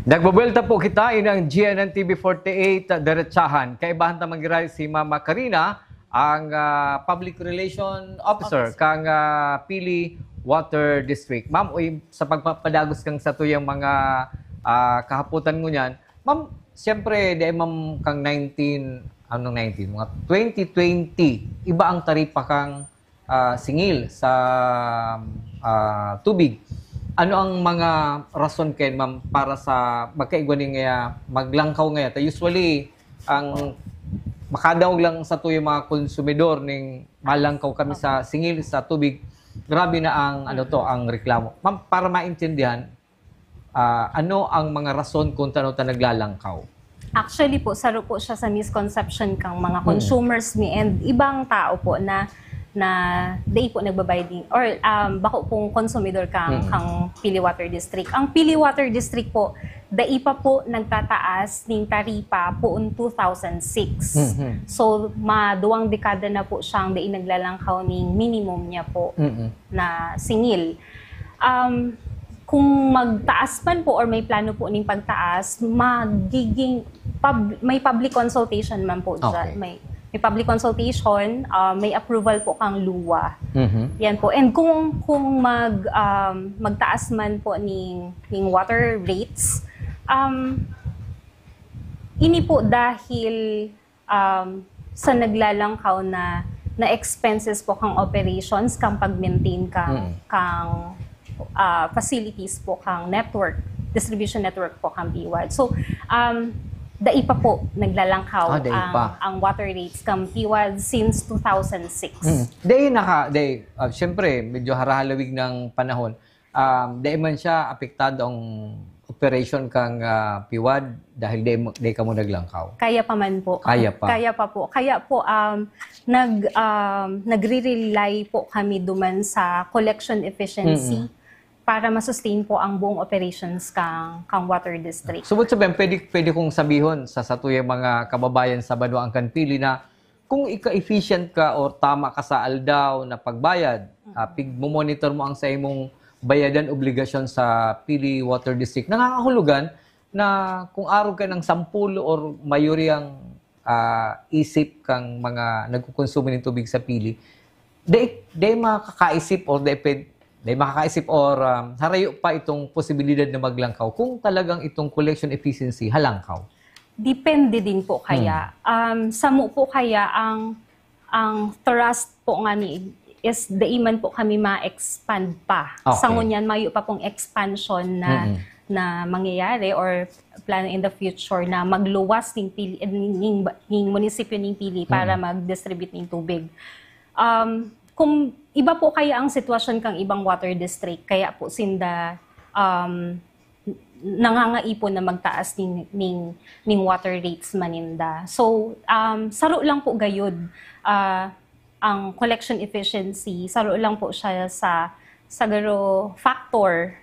Nagbubuelta po kita, ini ang G N N T V forty-eight, ah, Derechahan. Kaibahan ta mangiray si Mama Karina, ang ah, Public Relation Officer kang ah, Pili Water District. Ma'am, uy, sa pagpapadagos kang satuyang mga ah, kahaputan ngunyan, ma'am, siyempre, di ma'am kang nineteen, anong nineteen? Mga twenty twenty, iba ang taripa kang ah, singil sa ah, tubig. Ano ang mga rason kayan, ma'am, para sa magkaigwa ning ah, maglangkaw ngaya? Ta usually, ang makadaog lang satuyang mga konsumidor ning malangkaw kami sa singil sa tubig, grabe na ang ano to, ang reklamo. Ma'am, para maintindihan, ah, ano ang mga rason kung tano ta naglalangkaw? Actually po, saro po siya sa misconception kang mga consumers mi and ibang tao po na na dai po nagbabayad din or um, bako pong konsumidor kang kang Pili Water District. Ang Pili Water District po, dai pa po nagtataas ning taripa poon two thousand six. So, maduwang dekada na po siyang dai naglalangkaw ning minimum niya po na singil. Um, kung magtaas man po or may plano po ning pagtaas, magiging pub- may public consultation man po dyan. Okay. May, may public consultation, uh, may approval po kang luwa. Mhm. Yan po. And kung kung mag um, magtaas man po ning ning water rates, um, ini po dahil um, sa naglalangkaw na na expenses po kang operations, kang pag-maintain kang kang ah, facilities po kang network, distribution network po kang PIWAD. So, um, Dai pa po naglalangkaw Ah, dai ang, pa. ang water rates kan PIWAD since two thousand six. Mm. Dahil naka, dahil, ah, siyempre, medyo harahalawig ng panahon. Um, dahil man siya apektado ang operation kang ah, PIWAD dahil dahil, dahil ka mo naglangkaw. Kaya pa man po. Kaya pa. Kaya pa po. Kaya po, um, nag, um, nagre-rely po kami duman sa collection efficiency para ma-sustain po ang buong operations kang, kang water district. So, ibig sabihin, pwede, pwede kong sabihon sa satuyang mga kababayan sa banwaan kan Pili na kung ika-efficient ka or tama ka sa aldaw na pagbayad, ah, pigmo-monitor mo ang sa imong bayadan obligasyon sa Pili Water District, nangangahulugan na kung arog ka ng sampul or mayoriyang ah, isip kang mga nagkukonsumo ng tubig sa Pili, dai, dai makakaisip or dai, pwed- dai makakaisip or um, harayo pa itong posibilidad na maglangkaw kung talagang itong collection efficiency halangkaw. Depende din po kaya. Um, samo po kaya ang ang thrust po nga ni is dai man po kami ma-expand pa. Okay. Sa ngunyan, mayo pa pong expansion na Mm-mm. na mangyayari or plano in the future na magluwas ning pili ning, ning, ning munisipyo ning Pili para mag-distribute ning tubig. Um, kung iba po kaya ang sitwasyon kang ibang water district, kaya po sinda um, nangangaipon na magtaas ning, ning, ning water rates maninda. So, um, saro lang po gayud ah, ang collection efficiency, saro lang po siya sa sagaro factor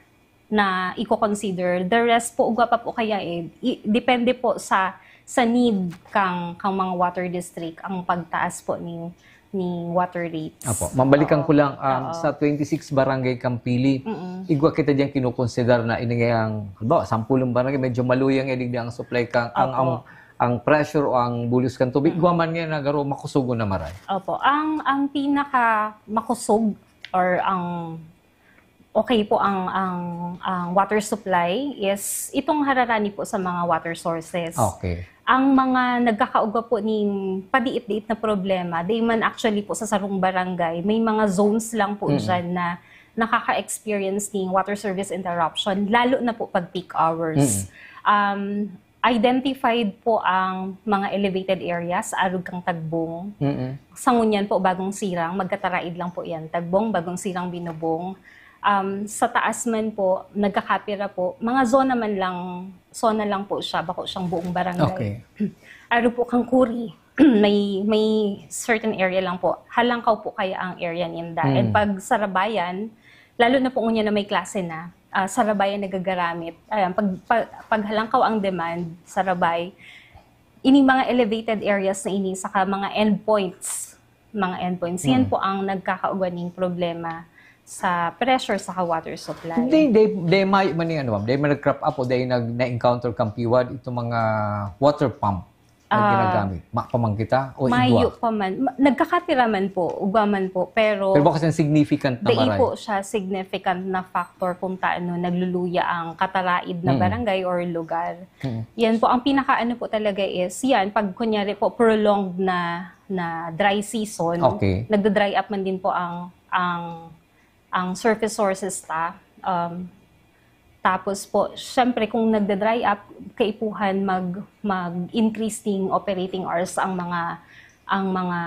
na i-consider. The rest po, ugwa pa po kaya eh, i- depende po sa sa need kang kang mga water district ang pagtaas po ning ning water rates. Apo, mabalikan Oo. ko lang, um, Oo. sa twenty-six barangay kang Pili, Mm-mm. igwa kita diyan kinukonsider na ini nga ang, halimbawa, sampulong barangay, medyo maluyang nga digdi ang supply kang, ang, Opo. ang, ang pressure o ang bulos kang tubig, igwa man nga nagaro makusog o na maray. Opo, ang ang pinaka makusog or ang okay po ang ang ang water supply is itong hararani po sa mga water sources. Okay. Ang mga nagkakaugwa po ning padiit-diit na problema, di man actually po sa sarong barangay, may mga zones lang po Mm. dyan na nakaka-experience ning water service interruption, lalo na po pag peak hours. Mm. Um, identified po ang mga elevated areas, arog kang Tagbong. Mm-mm. Sa ngunyan po, Bagong Sirang, magkataraid lang po yan. Tagbong, Bagong Sirang, Binubong. Um, sa taas man po, nagkakapira po, mga zona man lang, zona lang po siya, bako siyang buong barangay. Okay. Aro po kang Kuri, may, may certain area lang po. Halangkaw po kaya ang area ninda. Hmm. And pag Sarabayan, lalo na po ngunyan na may klase na, ah, Sarabayan nagagaramit. Ayan, pag, pag, pag halangkaw ang demand, Sarabay, ining mga elevated areas na ini, saka mga endpoints, mga endpoints, yan Hmm. po ang nagkakaugwa ning problema sa pressure sa water supply. Hindi, they, they may, man yung ano, ma'am, they may nag-crop up o they nag, na-encounter kang PIWAD, itong mga water pump na Ah, ginagamit. Ma, pa man kita o Mayo igwa? pa man. Ma- nagkakapira man po, ugwa man po, pero Pero baka siyang significant na dai maray. po siya significant na factor kung taano nagluluya ang kataraid na Mm. barangay or lugar. Mm. Yan po, ang pinakaano po talaga is, yan, pag kunyari po, prolonged na, na dry season, Okay. nagda-dry up man din po ang, ang, ang surface sources ta. Um, tapos po, syempre, kung nagda-dry up, kaipuhan mag, mag-increase ning operating hours ang mga, ang mga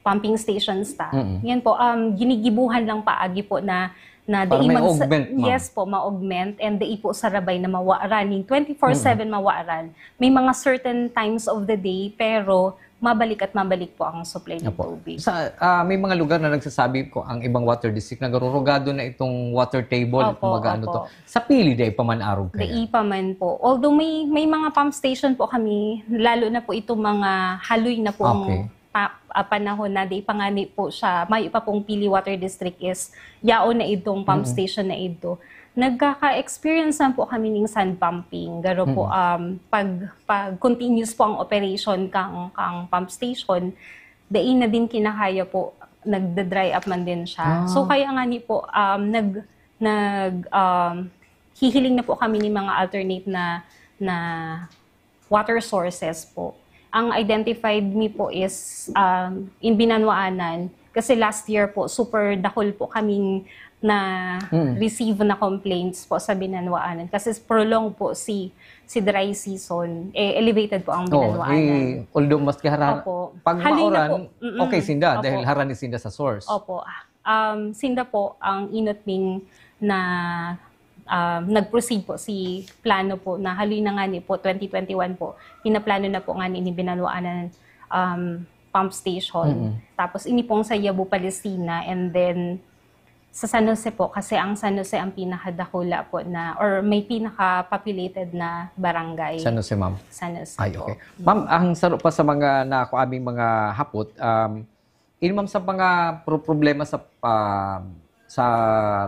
pumping stations ta. Mm-mm. Yan po, um, ginigibuhan lang paagi po na, na Para dai may man sa- augment, ma'am. Yes po, ma-augment and dai po Sarabay na mawaran. Yung twenty-four seven mawaran. May mga certain times of the day, pero mabalik at mabalik po ang supply ng Opo. tubig. Sa, ah, may mga lugar na nagsasabi ko ang ibang water district na garurugado na itong water table, Opo, kumbaga ano opo. to. Sa Pili, dai pa man arog kaya. Dai pa man po. Although may may mga pump station po kami, lalo na po itong mga haloy na pong Okay. pa, ah, panahon na dai pa ngani po siya, mayo pa pong Pili Water District is yaon na idtong pump Mm-mm. station na idto. Nagkaka-experience na po kami ning sand pumping. Garo po, Mm-mm. um, pag, pag continuous po ang operation kang, kang pump station, dai na din kinakaya po, nagda-dry up man din siya. Ah. So, kaya ngani po, um, nag, nag, um, hihiling na po kami ni mga alternate na, na water sources po. Ang identified mi po is, um, in Binanwaanan, kasi last year po, super dakul po kaming, na receive na complaints po sa Binanwaanan kasi prolong po si si dry season, eh, elevated po ang Binanwaanan. Although mas kihara, Opo. Pag Halina mauran, po. Mm-mm. Okay sinda Opo. Dahil harani sinda sa source. Opo. Um, sinda po ang inot ning na um, nag-proceed po si plano po na haloy na ngani po, twenty twenty-one po, pinaplano na po ngani ni Binanwaanan um, pump station. Tapos ini pong sa Yabo, Palestina, and then sa San Jose po, kasi ang San Jose ang pinakadakula po na, or may pinaka-populated na barangay. San Jose, ma'am? San Jose Ay, po. Okay. Ma'am, ang saro pa sa mga nakuaming mga hapot, um, ini ma'am sa mga pro- problema sa ah, sa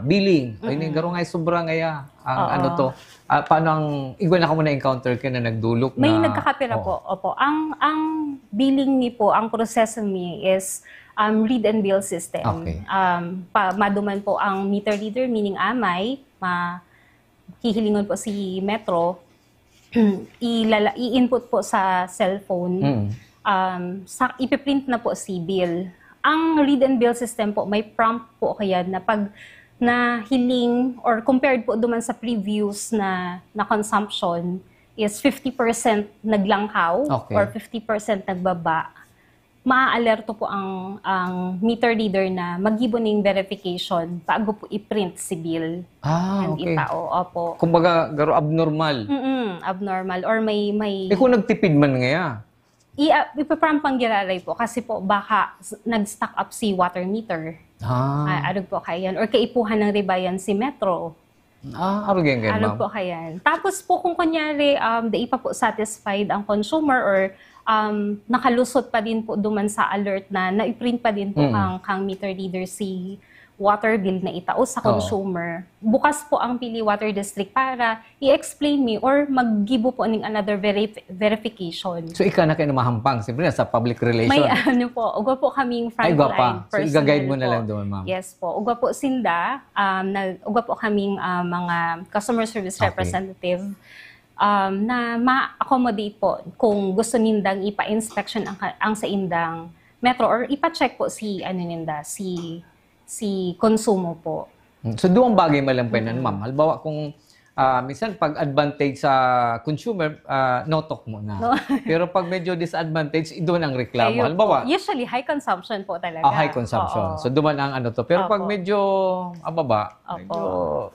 billing. Ay, ning garo nga sobra ngaya ang Oo. ano to. Ah, paano ang igwa na kamo na-encounter ka na nagdulok May na nagkakapira Oo. po. Opo. Ang ang billing ni po, ang proseso ni is um, read and bill system. Okay. Um, pa, maduman po ang meter reader, meaning amay, ma, hihilingon po si Metro, ilala, i-input po sa cellphone. Mm. Um, sa, ipiprint na po si bill. Ang read and bill system po, may prompt po kaya na pag na hiling or compared po duman sa previous na na consumption is fifty percent naglangkaw Okay. or fifty percent nagbaba, maaalerto po ang ang meter reader na maggibo ning verification bago po i-print si bill Ah, and okay. itao. Opo. Kumbaga, garo abnormal. Mm, abnormal or may may Eh kung nagtipid man ngaya. I, uh, ipaprompt pang giraray po kasi po baka s- nag-stock up si water meter. Ah, Ah, arog po kayan. Or kaipuhan ng ribayan si Metro. ah arog yan kayo, Arog ma'am. po kayan. Tapos po kung kunyari, um, dai pa po satisfied ang consumer or um, nakalusot pa din po duman sa alert na na-print pa din po Mm. kang, kang meter reader si water bill na itao sa Oo. consumer, bukas po ang Pili Water District para i-explain mi or maggibo po ning another verif- verification. So, ikaw na kayo na mahampang. Siyempre, sa public relation. May ano po, ugwa po kaming Ay, ugwa pa. frontline So, igagayad personnel mo na po. lang doon, ma'am. Yes po. Ugwa po sinda, um, na, ugwa po kaming ah, mga customer service Okay. representative um, na ma-accommodate po kung gusto nindang ipa-inspection ang, ka- ang sa indang metro or ipa-check po si ano ninda, si si konsumo po. Hmm. So, duwang bagay man lang pa yun, ma'am. Halimbawa, kung ah, minsan pag advantage sa consumer, ah, no talk mo na. No. Pero pag medyo disadvantage, doon ang reklamo. Kayo Halimbawa, po, usually high consumption po talaga. Ah, high consumption. Oo. So, duman ang ano to. Pero pag Opo. medyo ababa, Opo. medyo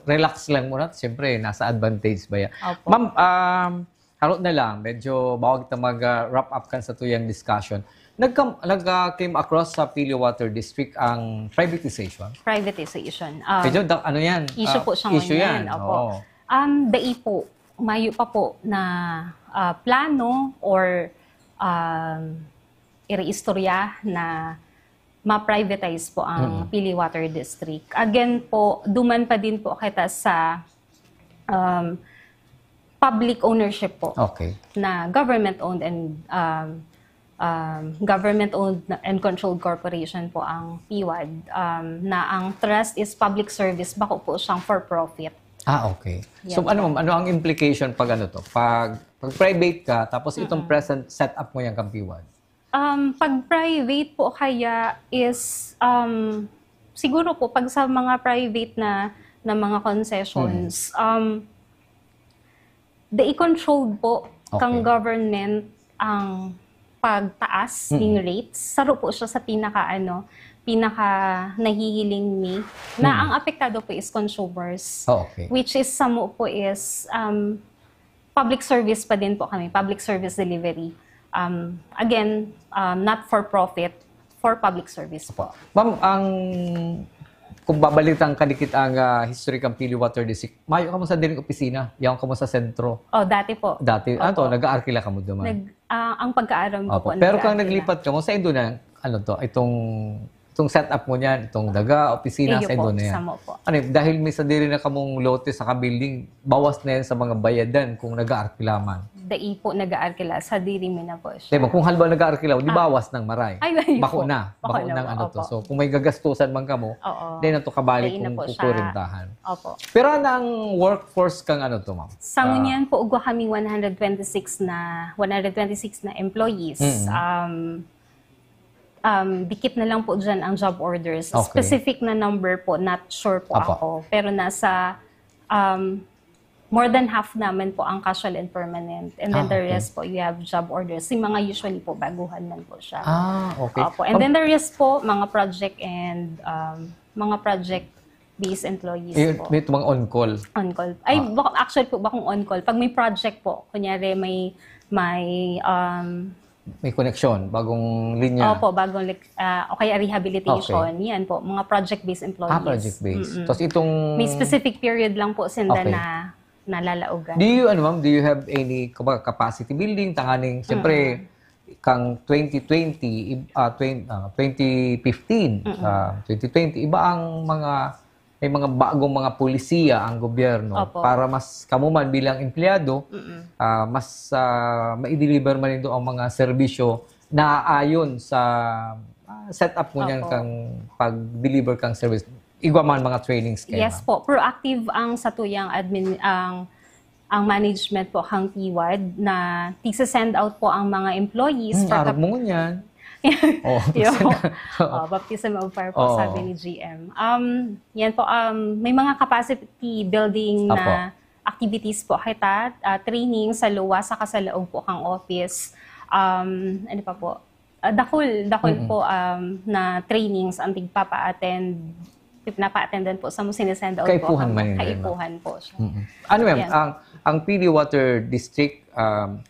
relax lang muna. Siyempre, nasa advantage ba yan? Opo. Ma'am, um, harot na lang, medyo bawag ta mag-wrap up kan sa tuyang discussion. Nagka, nag ah, came across sa Pili Water District ang privatization. Privatization. Um, Medyo, da- ano yan? issue Ah, po siya issue ngayon. Yan. Opo. Oo. Um, dai po, mayo pa po na ah, plano or um, iriistorya na ma-privatize po ang Mm. Pili Water District. Again po, duman pa din po kita sa um, public ownership po Okay. na government-owned and um, um, government-owned na- and controlled corporation po ang PWAD, um, na ang trust is public service, bako po siyang for-profit. Ah, okay. So, Yan ano, po. ma'am, ano ang implication pag ano to? Pag, pag private ka, tapos itong present setup mo yan kang PWAD? Um, pag private po kaya is, um, siguro po, pag sa mga private na, na mga concessions, um, i-controlled po Okay. kang government ang pagtaas ng rates. Saro po siya sa pinaka, ano, pinaka nahihiling ni na ang apektado po is consumers. Oh, okay. Which is, samo po is, um, public service pa din po kami, public service delivery. Um, again, um, not for profit, for public service po. Ma'am, ang kung babalitan kadikit ang ah, history kang Pili Water District, mayo kamo sa diring opisina, yaon kamo sa sentro. Oh, dati po. Dati, ano to, Opo. Nag-aarkila kamo duman? Nag, ah, ang pagkaaram ko Opo. po, Pero kang nag-aarkila. Naglipat kamo, sa indo na, ano to, itong, itong setup mo niyan, itong daga, opisina, Iyo sa indo po, na yan. Samo po. Ano, dahil may sadiri na kamong lote sa kabuilding, bawas na yan sa mga bayadan kung nag-aarkila man. Dai po nag-aarkila, sadiri mi na po siya. Diba, kung halimbawa nag-aarkila, di bawas ng maray. Ay, ay, Bako po. na. Bako, Bako na ng po, ano to. opo. So, kung may gagastusan man kamo, Oo. di na to kabali Dai na kung po siya. kukurintahan. Opo. Pero ano ang workforce kang ano to, ma'am? Sa ngunyan po, ugwa kaming one hundred twenty-six na, one hundred twenty-six na employees. Mm. Um, Um, dikit na lang po dyan ang job orders. Okay. Specific na number po, not sure po Apo. ako. Pero nasa um, more than half naman po ang casual and permanent. And then Ah, the okay. rest po, you have job orders. Yung mga usually po, baguhan man po siya. Ah, okay. Opo. And then the rest po, mga project and um, mga project-based employees Yun, po. May mga on-call. On-call. Ay, Ah. bak- actually po, bakong on-call. Pag may project po, kunyari may, may, um, May connection, bagong linya. Opo, bagong, like, ah, o kaya rehabilitation. Yan po, mga project-based employees. Ah, project-based. Mm-mm. Tapos itong... May specific period lang po sinda Okay. na nalalaogan. Do you, ano ma'am, do you have any, kumbaga, capacity building? Tanganing, siyempre, kang twenty twenty, ib- ah, twen- ah, twenty fifteen, ah, twenty twenty, iba ang mga, may mga bagong mga polisiya ang gobyerno Opo. para mas kamo man bilang empleyado, ah, mas ah, ma-deliver man nindo ang mga serbisyo na ayon sa ah, setup mo niyan Opo. kang pag-deliver kang service. Igwa man mga trainings kayo, Yes ma'am. Po, proactive ang satuyang admin, ang ang management po kang P WAD na tig-send out po ang mga employees Hmm, for arog kap- mo ngunyan. Oh, Yo. send- Oh, baptism of fire po, Oo. Sabi ni G M. Um, yan po, um, may mga capacity building na Apo. activities po kita, ah, training sa luwas saka sa laog po kang office. Um, ano pa po? Ah, dakul, dakul Mm-mm. po um, na trainings ang tigpapa-attend, pinapa-attendan po sa mo sinesend out Kaipuhan po. man yun, Kaipuhan po siya. Mm-mm. Ano ma'am, Yan. ang, ang Pili Water District, um,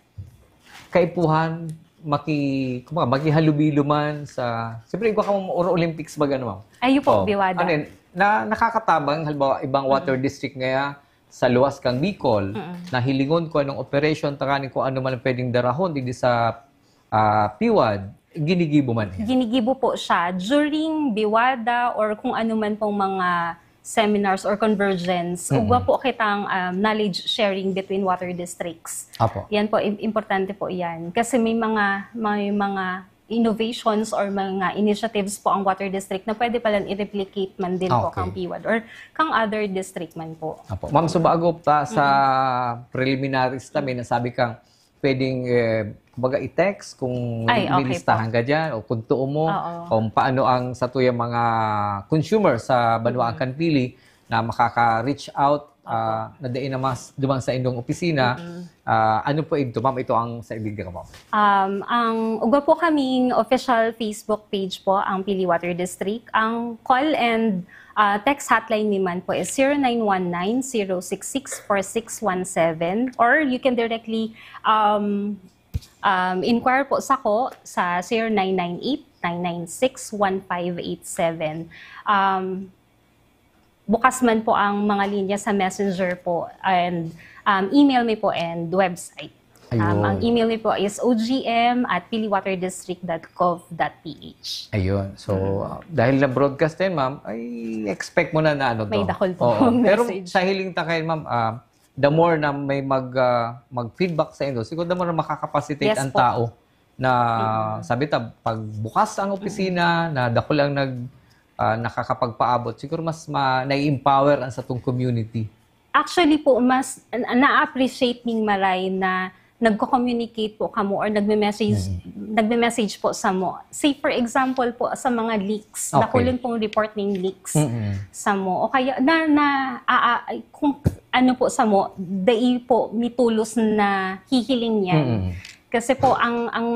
kaipuhan, maki, kumbaga, makihalubilo man sa, siyempre, igwa ka ma'am, Oro Olympics ba gano'n, ma'am? Ayo po, Oh, Biwada. Ano yun? Na, nakakatabang, halimbawa, ibang water district ngaya sa luwas kang Bicol, na hilingon ko anong operation, tanganing kung ano man ang pwedeng darahon, digdi sa ah, P WAD, ginigibo man yan. Ginigibo po siya during Biwada or kung ano man pong mga seminars or convergence. Ugwa po kitang um, knowledge sharing between water districts. Apo. Yan po, im- importante po yan. Kasi may mga, may mga innovations or mga initiatives po ang water district na pwede palang i-replicate man din po Okay. kang P WAD or kang other district man po. Apo. Ma'am, so bago pa sa preliminaries ta, may nasabi kang pwedeng, eh, kumbaga, i-text kung Ay, may okay listahan ka dyan o kung tuo mo, Oo. kung paano ang satuyang mga consumer sa Banwaan kan Pili na makaka-reach out, ah, na dai na mas duman sa indong opisina, ah, ano po ito, ma'am? Ito ang sa ibig ko, ma'am. Um, ang ugwa po kaming official Facebook page po, ang Pili Water District. Ang call and uh, text hotline naman po is zero nine one nine, zero six six, four six one seven, or you can directly um, um, inquire po sa ko sa zero nine nine eight, nine nine six, one five eight seven. Um, bukas man po ang mga linya sa Messenger po and um, email mi po and website. Um, Ayun. Ang email mi po is O G M at piliwaterdistrict dot gov dot P H. Ayun. So, uh, dahil na-broadcast din, ma'am, I expect mo na na ano to. May dakul po Oo. ang Pero message. Sa hiling ta kayo, ma'am, ah, the more na may mag, ah, mag-feedback sa indo, siguro the more na makakapacitate Yes ang po. tao na sabi ta, pag bukas ang opisina, na dakul ang nag, ah, nakakapagpaabot, siguro mas ma, nai-empower ang satong community. Actually po, mas na- na-appreciate ning maray na nagko-communicate po kamo or nagme-message nagme-message po sa mo. Say for example po sa mga leaks, Okay. Dakulon pong report ning leaks Mm-mm. sa mo. O kaya na na a- a- ay, kung ano po sa mo, dai po mitulos na hihiling yan. Mm-mm. Kasi po ang ang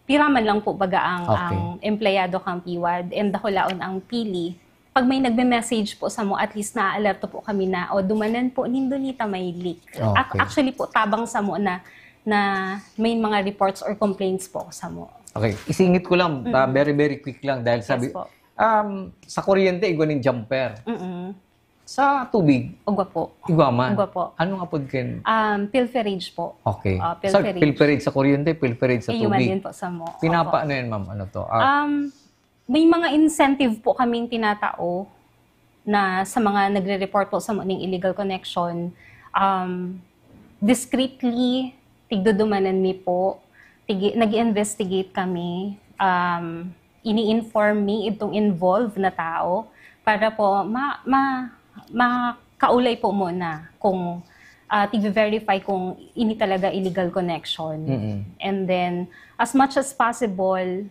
piraman lang po baga ang Okay. ang empleyado kang P WAD and dakulaon ang pili. Pag may nagme-message po sa mo, at least na-alerto po kami na, o dumanan po, nindo nita may leak. Ac- Okay. Actually po, tabang sa mo na na may mga reports or complaints po sa mo. Okay, isingit ko lang, ah, very, very quick lang dahil sabi, Yes po. um, sa kuryente, igwa ning jumper. Mm-mm. Sa tubig, Ugwa po. igwa man. Ugwa po. Ano nga po kin... Um, pilferage po. Okay. Ah, Sa pilferage. Pilferage sa kuryente, pilferage sa Iyo man tubig. Din po sa mo. Pinapa, Opo. Ano yan, ma'am? Ano to? Ah, Um, may mga incentive po kaming tinatao na sa mga nagre-report po sa muning illegal connection. Um, discreetly, tigdudumanan mi po. Tigi, nag-investigate kami. Um, ini-inform mi itong involved na tao para po ma, ma, makaulay po muna kung uh, tig-verify kung ini talaga illegal connection. Mm-mm. And then, as much as possible,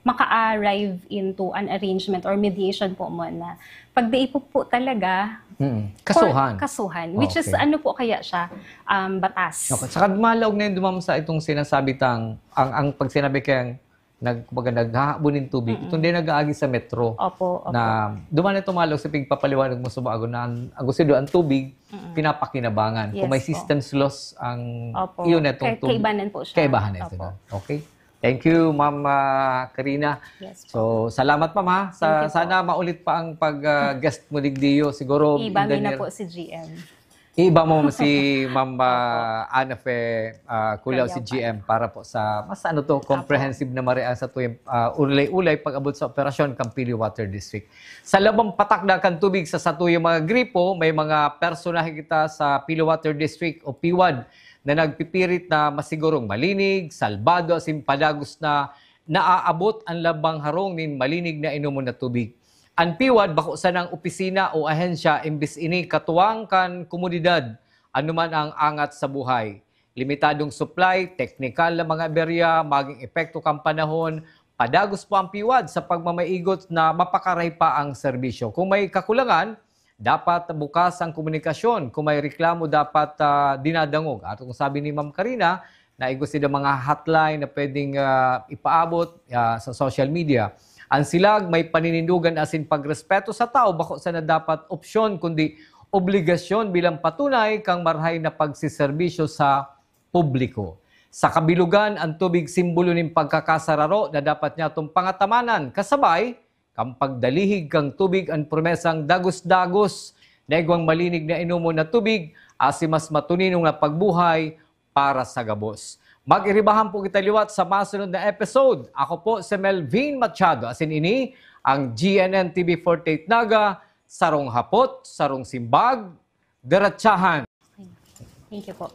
maka-arrive into an arrangement or mediation po muna. Pag di po, po talaga, Mm. for Kasuhan. kasuhan, which is Okay. ano po kaya siya, um, batas. Okay. Saka malaog na yun, dumam sa itong sinasabi tang, ang, ang pag sinabi kayang nag, kumbaga, naghahabon ng tubig, itong di nag-aagi sa metro. Opo, opo. Na, duman na itong malaog sa pigpapaliwanag mo sa bago na ang, ang gusto doon, ang tubig, pinapakinabangan. Kung Yes may po. Systems Loss ang Opo. iyo na itong Kay- kaibanan po siya. Kaibahan na ito Opo. na. Okay. Thank you, Ma'am ah, Karina. Yes po. So, salamat, Ma'am, ha. Sa, Thank you po. Sana maulit pa ang pag-guest mo digdiyo. Siguro, Iba in the mi na near- po si G M. Iba mo si Ma'am ah, Ana Fe ah, Culaw, si Culaw G M, para po sa mas ano to, comprehensive na marian sa tuyang ah, ulay-ulay pag-abot sa operasyon kan Pili Water District. Sa labang patak na kan tubig sa satuyang mga gripo, may mga personahe kita sa Pili Water District o PWD na nagpipirit na masigurong malinig, salbado asin padagos na naaabot an labang harong nin malinig na inomon na tubig. An PWD bako sanang opisina o ahensya, imbis ini katuwang kan komunidad, anuman ang angat sa buhay. Limitadong supply, teknikal na mga aberya, maging epekto kan panahon, padagos po ang PWD sa pagmamaigot na mapakaray pa ang serbisyo. Kung may kakulangan, dapat bukas ang komunikasyon. Kung may reklamo, dapat ah, dinadangog. At kung sabi ni Ma'am Karina, na igwa sinda mga hotline na pwedeng ah, ipaabot ah, sa social media. Ang silag may paninindogan asin pagrespeto sa tao bako sana dapat opsyon kundi obligasyon bilang patunay kan marahay na pagseserbisyo sa publiko. Sa kabilugan, ang tubig simbolo nin pagkakasararo na dapat niyatong pangatamanan, kasabay kan pagdalihig kan tubig an promesang dagos-dagos na igwang malinig na inomon na tubig asin mas matuninong na pagbuhay para sa gabos. Mag-iribahan po kita liwat sa masunod na episode. Ako po si Melvin Machado, asin ini ang G N N T V forty-eight Naga, sarong hapot, sarong simbag, diretsahan. Thank you po.